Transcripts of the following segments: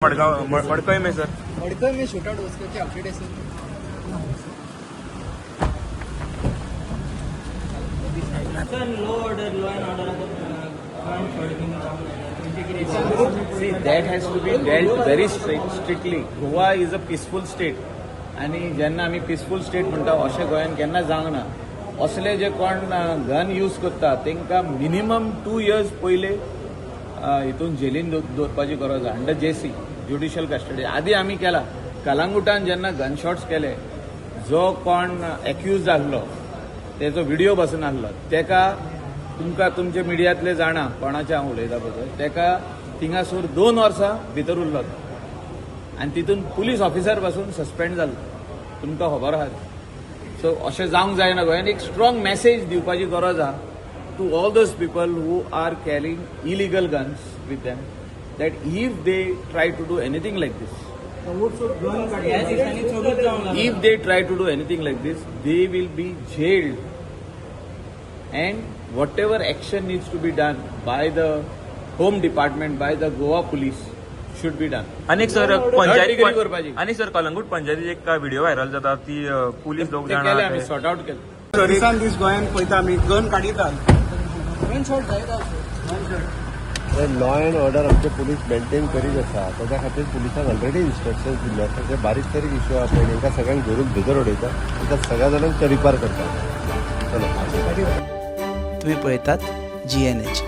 मडगांव मडकय में सर. मडकय में shoot out उसके क्या update Hai sir? Sir, law order, law and order See, that has to be dealt very strictly. Goa is a peaceful state. आनी जेन्ना आमी peaceful state म्हणटा, अशें गोंयान केन्ना जावंक ना. असले जे कोण गन यूज करता तांकां मिनिमम 2 इयर्स पयले हितून जेलीन दवरपाची गरज आसा, अंडर जेसी, ज्युडिशियल कस्टडी. आदी आमी केला. कलांगुटान जेन्ना गन शॉट्स केले, जो कोण एक्यूज आहलो तेजो व्हिडिओ बसून आहलो, तेका तुमकां तुमचे मिडियांतले जाणा कोणाचे हांव उलयता पळय, तेका थिंगासूर 2 वर्सां भितर उरलो तो आनी तितून पुलीस ऑफिसर पासून सस्पेंड जाल्लो, तुमकां खबर आहा. सो अशें जावंक जायना. गोंयान एक स्ट्रॉंग मॅसेज दिवपाची गरज आहा to all those people who are carrying illegal guns with them, that if they try to do anything like this, ह्या दिसांनी चडूच जावंक लागला. If they try to do anything like this, they will be jailed. And whatever action needs to be done by the Home Department, by the Goa Police, should be done. आनी एक sir degree panchayat करपाची. आनी sir, Calangute पंचायतीचे एक video viral जाता ती police लोक ते जाणा केले आमी, सॉर्ट आउट केले. दिसान दीस गोंयांत पळयता आमी, गन काडितात. गन शॉट जायत sir. लॉ अँड ऑर्डर आमचे पुलीस मेंटेन करीत आसा. ताच्या खातीर पुलिसांक ऑलरेडी इन्स्ट्रक्शन्स दिल्ले आसा. जे बारीक सारीक इश्यू आसा पळय, तांकां सगळ्यांक धरून भितर उडयता, तांकां सगळ्या जाणांक तडीपार करता. चलो. तुम्ही पळयतात जीएनएच.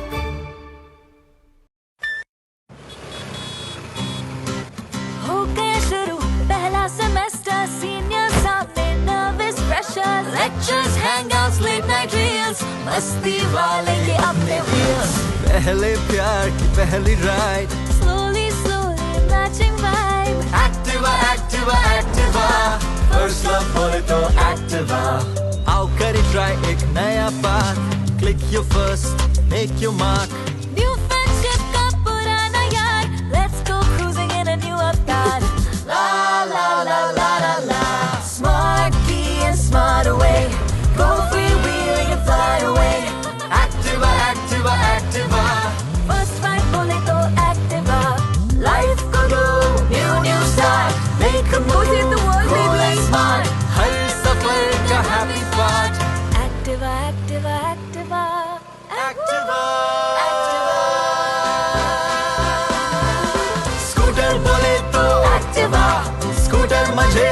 हो गया शुरू पहला सेमेस्टर, सीनियर सामने nervous pressure, lectures, hangouts, late night reels, मस्ती वाले ये अपने व्हील्स. पहले प्यार की पहली ride. Slowly slowly matching vibe. Activa, Activa, Activa. First love बोले तो एक्टिवा. आओ करे ट्राई एक नया path. Click your first, make your mark. New friendship का पुराना यार, let's go cruising in a new avatar. La la la la la la, smart key and smart away, go freewheeling and fly away. Activa, Activa, Activa. First ride बोले तो Activa. Life co do new new start, make a move, the world, cool baby. And smart. हर सफर का happy part. Activa, Activa, Activa. Activa. Scooter बोले तो Activa. Scooter मजे